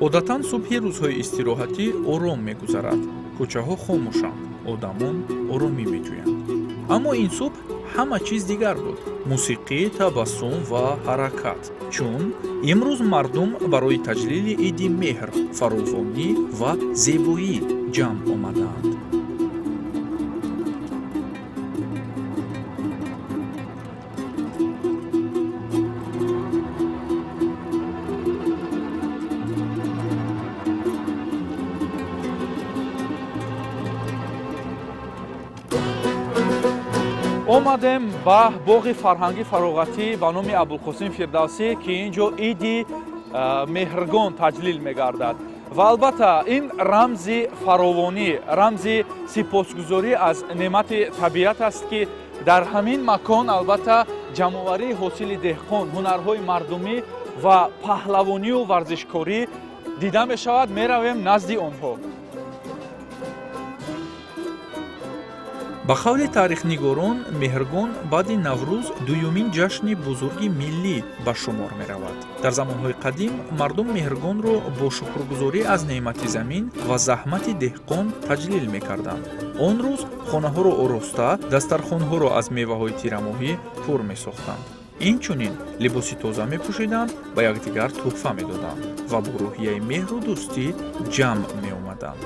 Одатан субҳи рӯзҳои истироҳатӣ ором мегузарад, кӯчаҳо хомӯшанд, одамон оромӣ меҷӯянд. Аммо ин субҳ ҳама чиз дигар буд: мусиқӣ, табассум ва ҳаракат, чун имрӯз мардум барои таҷлили иди меҳр, фаровонӣ ва зебоӣ ҷамъ омадаанд. Омадем ба боғи фарҳангӣ фароғатӣ ба номи Абулқосим Фирдавсӣ, ки ин ҷо иди Меҳргон таҷлил мегардад. Ва албатта, ин рамзи фаровонӣ, рамзи сипосгузорӣ аз неъмати табиат аст, ки дар ҳамин макон, албатта, ҷамъоварии ҳосили деҳқон, ҳунарҳои мардумӣ ва паҳлавонию варзишкорӣ дида мешавад. Меравем назди онҳо. Ба қавли таърихнигорон, Меҳргон баъди Наврӯз дуюмин ҷашни бузурги миллӣ ба шумор меравад. Дар замонҳои қадим мардум Меҳргонро бо шукргузорӣ аз неъмати замин ва заҳмати деҳқон таҷлил мекарданд. Он рӯз хонаҳоро ороста, дастархонҳоро аз меваҳои тирамоҳӣ пур месохтанд, инчунин либоси тоза мепӯшиданд, ба якдигар тӯҳфа медоданд ва бо рӯҳияи меҳру дӯстӣ ҷамъ меомаданд.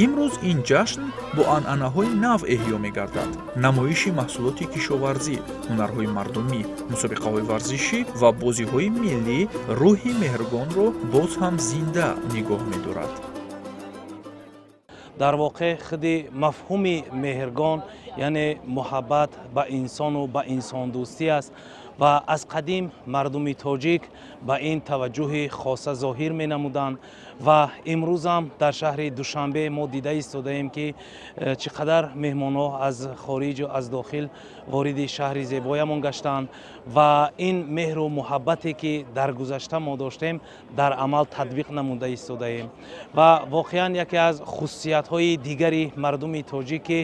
Имрӯз ин ҷашн бо анъанаҳои нав эҳё мегардад. Намоиши маҳсулоти кишоварзӣ, ҳунарҳои мардумӣ, мусобиқаҳои варзишӣ ва бозиҳои миллӣ рӯҳи Меҳргонро боз ҳам зинда нигоҳ медорад. Дар воқеъ, худи мафҳуми Меҳргон, яъне муҳаббат ба инсону ба инсондӯстӣ аст ва аз қадим мардуми тоҷик ба ин таваҷҷӯҳи хоса зоҳир менамуданд. Ва имрӯзам дар шаҳри Душанбе мо дида истодаем, ки чӣ қадар меҳмонҳо аз хориҷу аз дохил вориди шаҳри зебоямон гаштанд ва ин меҳру муҳаббате, ки дар гузашта мо доштем, дар амал татбиқ намуда истодаем. Ва воқеан яке аз хусусиятҳои дигари мардуми тоҷик, ки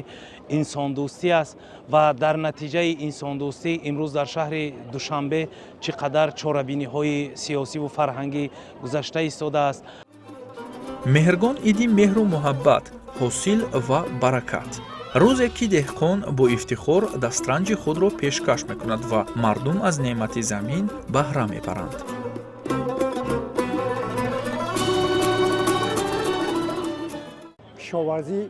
инсондӯстӣ аст, ва дар натиҷаи инсондӯстӣ имрӯз дар шаҳри Душанбе чӣ қадар чорабиниҳои сиёсиву фарҳангӣ гузашта истодааст. Меҳргон иди меҳру муҳаббат, ҳосил ва баракат, рӯзе ки деҳқон бо ифтихор дастранҷи худро пешкаш мекунад ва мардум аз неъмати замин баҳра мебаранд. Кишоварзӣ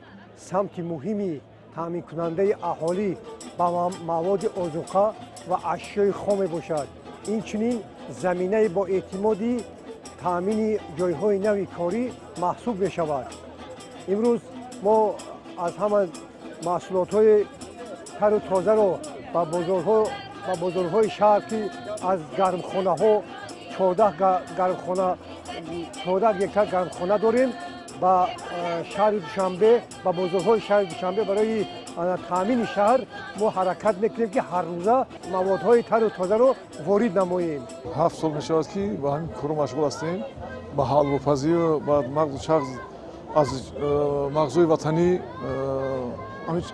самти муҳими таъминкунандаи аҳолӣ ба маводи озуқа ва ашёи хом мебошад. Инчунин заминаи боэътимоди таъмини ҷойҳои нави корӣ маҳсуб мешавад. Имрӯз мо аз ҳама маҳсулотҳои тару тозаро ба бозорҳои шаҳр, ки аз гармхонаҳо, 14 гармхона, 14 гектар гармхона дорем, ба шаҳри Душанбе, ба бозорҳои шаҳри Душанбе барои таъмини шаҳр мо ҳаракат мекунем, ки ҳаррӯза маводҳои тару тозаро ворид намоем. 7 сол мешавад, ки ба ҳамин кору машғул ҳастем, ба ҳалвопазию ба мағзу чағз аз мағзҳои ватанӣ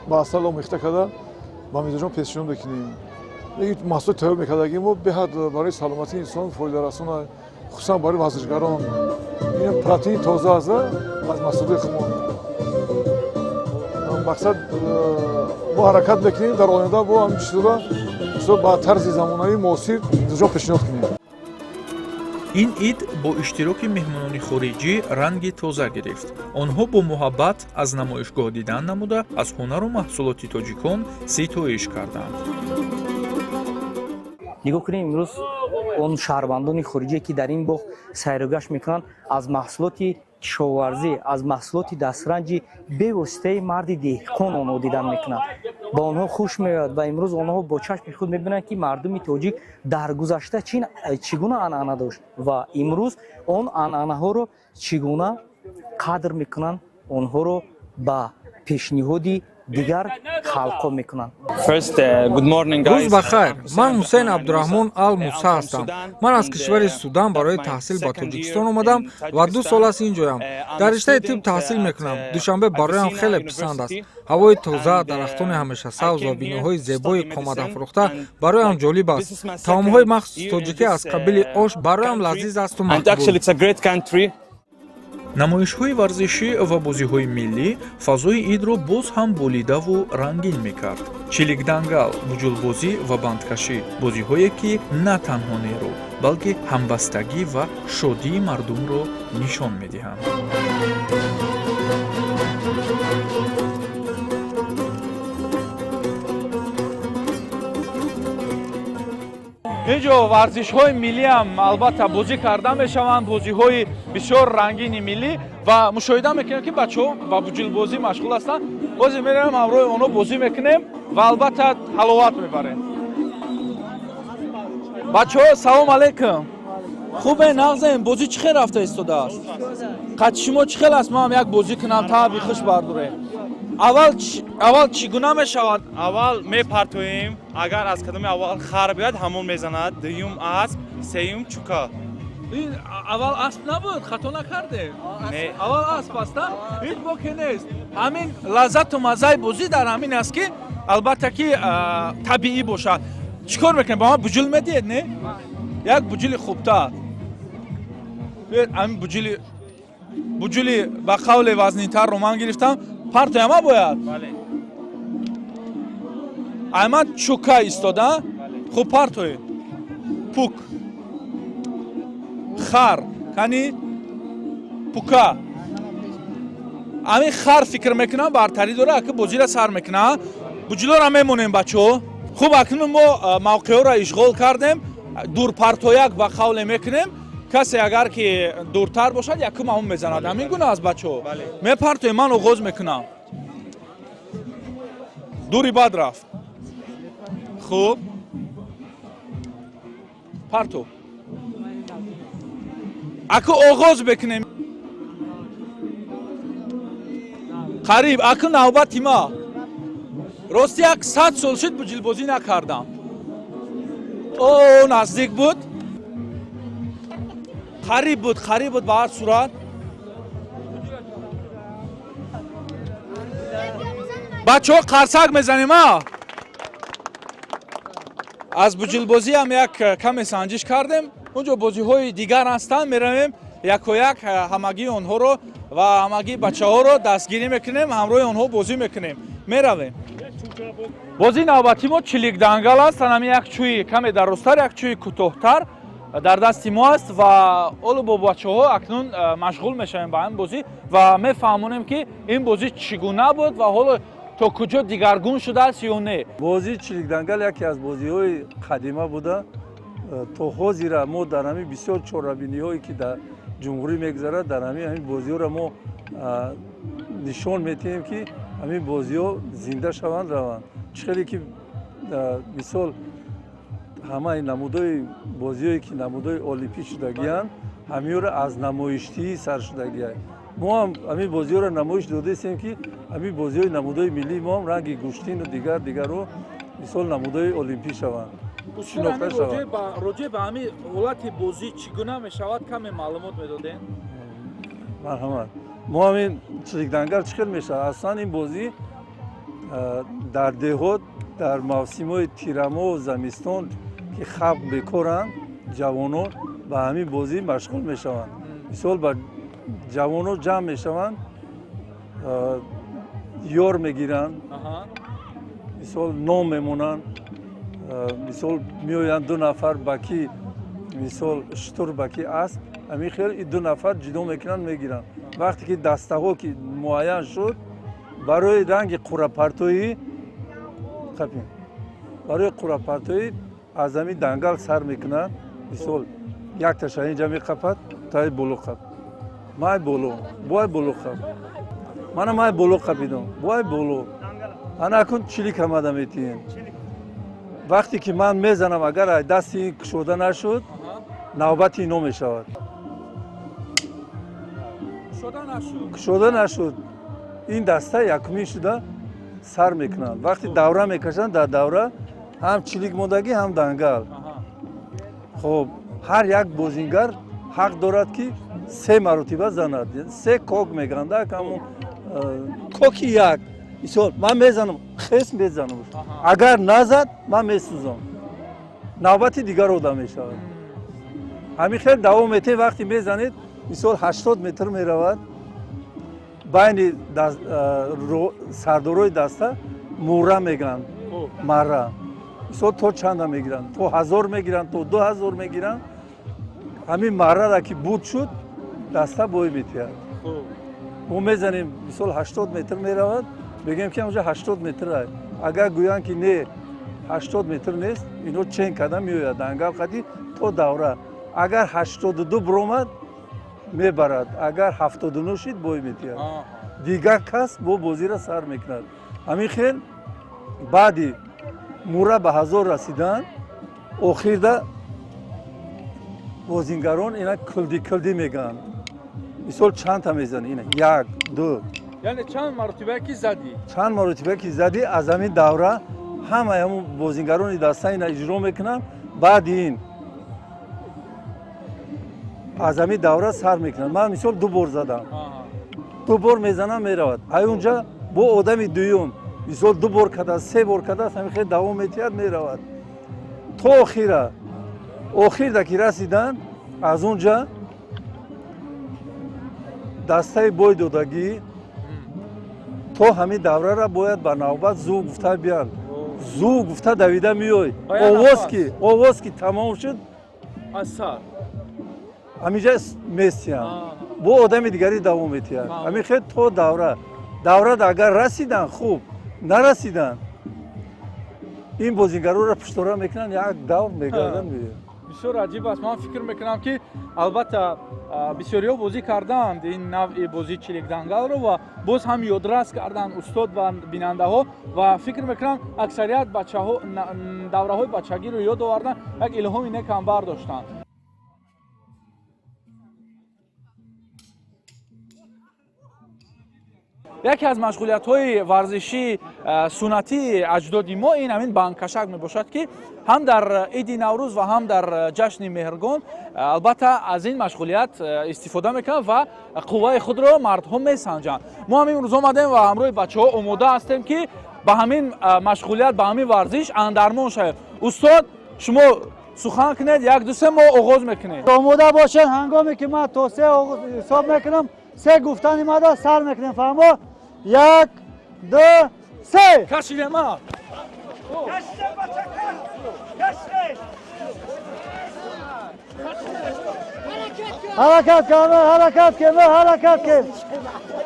ба асал омехта карда ба мизоҷон пешниҳод мекунем. Маҳсулоти тайёр мекардагӣ мо беҳад барои саломатии инсон фоидарасон, хусусан барои варзишгарон. Ин протеини тоза аст аз маҳсулоти худмон. Мақсад, мо ҳаракат мекунем, дар оянда бо ҳамин чизҳоро ба тарзи замонавии муосир мизоҷон пешниҳод кунем. Ин ид бо иштироки меҳмонони хориҷӣ ранги тоза гирифт. Онҳо бо муҳаббат аз намоишгоҳ дидан намуда, аз ҳунару маҳсулоти тоҷикон ситоиш карданд. Нигоҳ кунем, имрӯз он шаҳрвандони хориҷие, ки дар ин боғ сайругашт мекунанд, аз маҳсулоти кишоварзӣ, аз маҳсулоти дастранҷи бевоситаи марди деҳқон онҳо дидан мекунанд, ба онҳо хуш меояд. Ва имрӯз онҳо бо чашми худ мебинанд, ки мардуми тоҷик дар гузашта чӣ гуна анъана дошт ва имрӯз он анъанаҳоро чӣ гуна қадр мекунанд, онҳоро ба пешниҳоди дигар халқҳо мекунанд. Рӯз ба хайр. Ман Ҳусайн Абдураҳмон Ал Муса ҳастам. Ман аз кишвари Судан барои таҳсил ба Тоҷикистон омадам ва 2 сол аст инҷоям. Дар риштаи тиб таҳсил мекунам. Душанбе бароям хеле писанд аст. Ҳавои тоза, дарахтони ҳамешасабз ва биноҳои зебои қоматафрӯхта бароям ҷолиб аст. Таомҳои махсуси тоҷикӣ аз қабили ош бароям лазиз асту мақбул. Намоишҳои варзишӣ ва бозиҳои миллӣ фазои идро боз ҳам болидаву рангин мекард. Чиликдангал, буҷулбозӣ ва бандкашӣ — бозиҳое, ки на танҳо нерӯ, балки ҳамбастагӣ ва шодии мардумро нишон медиҳанд. Инҷо варзишҳои миллиам албатта бозӣ карда мешаванд, бозиҳои бисёр рангини миллӣ, ва мушоҳида мекунем, ки бачаҳо ба буҷулбозӣ машғул ҳастанд. Бозӣ меравем, ҳамроҳи онҳо бозӣ мекунем ва албатта ҳаловат мебарем. Бачаҳо, салом алейкум! Хубе, нағзем? Бозӣ чӣ хел рафта истодааст? Қати шумо чӣ хел аст? Ман як бозӣ кунам, таъби хуш бардорем. Аввал чӣ гуна мешавад? Аввал мепартоем, агар аз кадоми аввал хар биёяд, ҳамон мезанад, дуюм асп, сеюм чука. Ин аввал асп набуд, хато накардем? Не. Аввал асп аст, а? Ҳеҷ боке нест. Ҳамин лаззату маззаи бозӣ дар ҳамин аст, ки албатта ки табиӣ бошад. Чӣ кор мекунем? Ба ман буҷул медиҳед? Не, як буҷули хубтар. Биёед, ҳамин буҷули ба қавле вазнинтарро ман гирифтам. Партояма бояд? Бале. Айман чука истода. Хуб, партоед. Пук, хар, кани пука. Ҳамин хар, фикр мекунам, бартарӣ дора. Аки бозиро сар мекуна. Буҷулоро мемонем, бачаҳо. Хуб, акнун мо мавқеъҳоро ишғол кардем. Дурпартояк ба қавле мекунем. Касе агар ки дуртар бошад, якум ҳамон мезанад. Ҳамин гуна аст, бачаҳо? Мепартоем, ман оғоз мекунам. Дури бад рафт. Хуб, парто. Аку оғоз мекунем. Қариб. Аку навбати ма. Рости, 100 сол шуд, буҷилбозӣ накардам. О, наздик буд, қариб буд, қариб буд. Ба ҳар сурат, бачаҳо, қарсак мезанем. А аз буҷилбозӣ ҳам як каме санҷиш кардем. Унҷо бозиҳои дигар ҳастанд. Меравем, якояк ҳамагии онҳоро ва ҳамагии бачаҳоро дастгирӣ мекунем, ҳамроҳи онҳо бозӣ мекунем. Меравем. Бозии навбатии мо чиликдангал аст. Ҳамин як чӯи каме дарозтар, як чӯи кӯтоҳтар дар дасти мо аст ва ҳоло бо бачаҳо акнун машғул мешавем ба ин бозӣ ва мефаҳмонем, ки ин бозӣ чӣ гуна буд ва ҳоло то куҷо дигаргун шудааст ё не. Бозии чиликдангал яке аз бозиҳои қадима буда, то ҳозира мо дар ҳамин бисёр чорабиниҳое, ки дар ҷумҳурӣ мегузарад, дар ҳамин бозиҳоро мо нишон медиҳем, ки ҳамин бозиҳо зинда шаванд, раванд. Чӣ хеле ки, мисол, ҳамаи намудои бозиҳое, ки намудои олимпӣ шудагианд, ҳамиёро аз намоиштиҳӣ сар шудагианд. Мо ҳам ҳамин бозиҳоро намоиш додаистем, ки ҳамин бозиҳои намудои миллии мо ҳам ранги гӯштину дигар дигарро, мисол, намудои олимпӣ шаванд, шинохта шаванд. Роҷеъ ба ҳамин ҳолати бозӣ чӣ гуна мешавад, каме маълумот медодем? Марҳамат. Мо ҳамин чиликдангал чӣ хел мешавад? Аслан ин бозӣ дар деҳот дар мавсимҳои тирамоҳу замистон, ки халқ бекоранд, ҷавонон ба ҳамин бозӣ машғул мешаванд. Мисол, ба ҷавонон ҷамъ мешаванд, ёр мегиранд, мисол, ном мемонанд, мисол, меоянд ду нафар, ба ки, мисол, шутур, ба ки асп, ҳамин хел ду нафар ҷудо мекунанд, мегиранд. Вақте ки дастаҳо ки муайян шуд, барои ранги қуръапартоӣ, барои қуръапартоӣ аз ҳамин дангал сар мекунанд. Мисол, якташа инҷа меқапад, таи боло қап, май боло, бой боло қап, мана май боло қапидам, бой боло. Ана акун чилик ҳамада метиҳем. Вақте ки ман мезанам, агар дасти ин кушода нашуд, навбати ино мешавад. Кушода нашуд, ин даста якумин шуда сар мекунанд. Вақте давра мекашанд, дар давра ҳам чилик мондагӣ, ҳам дангал. Хуб, ҳар як бозингар ҳақ дорад, ки се маротиба занад, се кок мегӯянд, ҳамон коки як. Мисол, ман мезанам, хес мезанам, агар назад, ман месӯзам, навбати дигар одам мешавад. Ҳамин хел давом метем. Вақте мезанед, мисол, 80 метр меравад. Байни сардорои даста мура мегӯянд, марра. Мисол, то чанда мегиранд? То 1000 мегиранд, то 2000 мегиранд. Ҳамин маррара ки буд шуд, даста бой метиҳад. Мо мезанем, мисол, 80 метр меравад, мегӯем, ки онҷа 80 метр. Агар гӯянд, ки не, 80 метр нест, ино чен карда меояд дангал қади то давра. Агар 82 биромад, мебарад, агар 79 шид, бой метиҳад, дигар кас бо бозиро сар мекунад. Ҳамин хел баъди мура ба 1000 расидан, охирда бозингарон ина килди килди мегӯянд. Мисол, чандта мезанӣ? Ина, як, ду. Яъне чанд маротиба ки задӣ. Чанд маротиба ки задӣ, аз ҳамин давра ҳамаи ҳамун бозингарони даста ина иҷро мекунанд. Баъди ин аз ҳамин давра сар мекунанд. Ман, мисол, ду бор задам, ду бор мезанам, меравад. Ай унҷа бо одами дуюм, мисол, ду бор кардааст, се бор кардааст, ҳамин хел давом метиҳад, меравад то охира. Охирда ки расиданд, аз он ҷа дастаи бой додагӣ то ҳамин даврара бояд ба навбат зув гуфта биёнд. Зув гуфта давида меёй. Овоз ки тамом шуд, ҳаминҷа местиям, бо одами дигарӣ давом метиҳад. Ҳамин хел то давра. Даврада агар расиданд, хуб, нарасиданд, ин бозингароро пуштора мекунанд, як давр мегарданд, меоянд. Бисёр аҷиб аст. Ман фикр мекунам, ки албатта бисёриҳо бозӣ кардаанд ин навъи бозии чиликдангалро ва боз ҳам ёдрас карданд устод ва бинандаҳо, ва фикр мекунам, аксарият бачаҳо давраҳои бачагиро ёд оварданд, як илҳоми некам бардоштанд. Яке аз машғулиятҳои варзишии суннатии аҷдоди мо ин ҳамин бандкашак мебошад, ки ҳам дар иди Наврӯз ва ҳам дар ҷашни Меҳргон албатта аз ин машғулият истифода мекунанд ва қувваи худро мардҳо месанҷанд. Мо ҳам имрӯз омадем ва ҳамроҳи бачаҳо омода ҳастем, ки ба ҳамин машғулият, ба ҳамин варзиш андармон шавем. Устод, шумо сухан кунед. Як, ду, се, мо оғоз мекунем. Омода бошед. Ҳангоме ки ман то се ҳисоб мекунам, се гуфтани мада сар мекунем. Фаҳмо? Як, ду, се. Кашидема. Ҳаракат кун, ҳаракат кун, ҳаракат кун.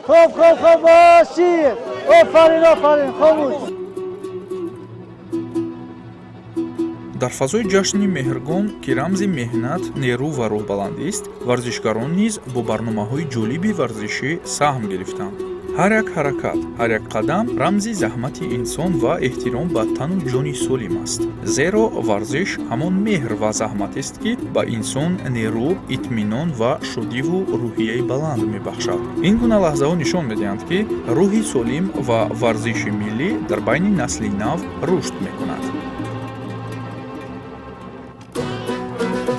Хуб, хуб, хуб боши. Офарин, офарин. Хомӯш. Дар фазои ҷашни Меҳргон, ки рамзи меҳнат, нерӯ ва рӯҳбаландист, варзишгарон низ бо барномаҳои ҷолиби варзишӣ саҳм гирифтанд. Ҳар як ҳаракат, ҳар як қадам рамзи заҳмати инсон ва эҳтиром ба тану ҷони солим аст, зеро варзиш ҳамон меҳр ва заҳматест, ки ба инсон нерӯ, итминон ва шодиву рӯҳияи баланд мебахшад. Ин гуна лаҳзаҳо нишон медиҳанд, ки рӯҳи солим ва варзиши миллӣ дар байни насли нав рушд мекунад.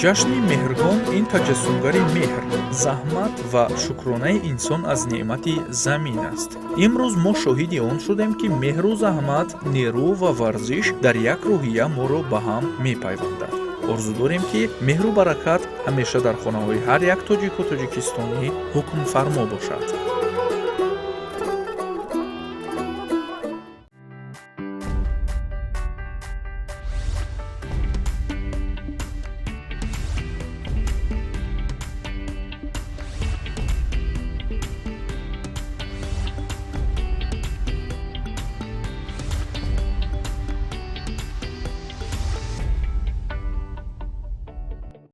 Ҷашни Меҳргон ин таҷассумгари меҳр, заҳмат ва шукронаи инсон аз неъмати замин аст. Имрӯз мо шоҳиди он шудем, ки меҳру заҳмат, нерӯ ва варзиш дар як рӯҳия моро ба ҳам мепайвандад. Орзу дорем, ки меҳру баракат ҳамеша дар хонаҳои ҳар як тоҷику тоҷикистонӣ ҳукмфармо бошад.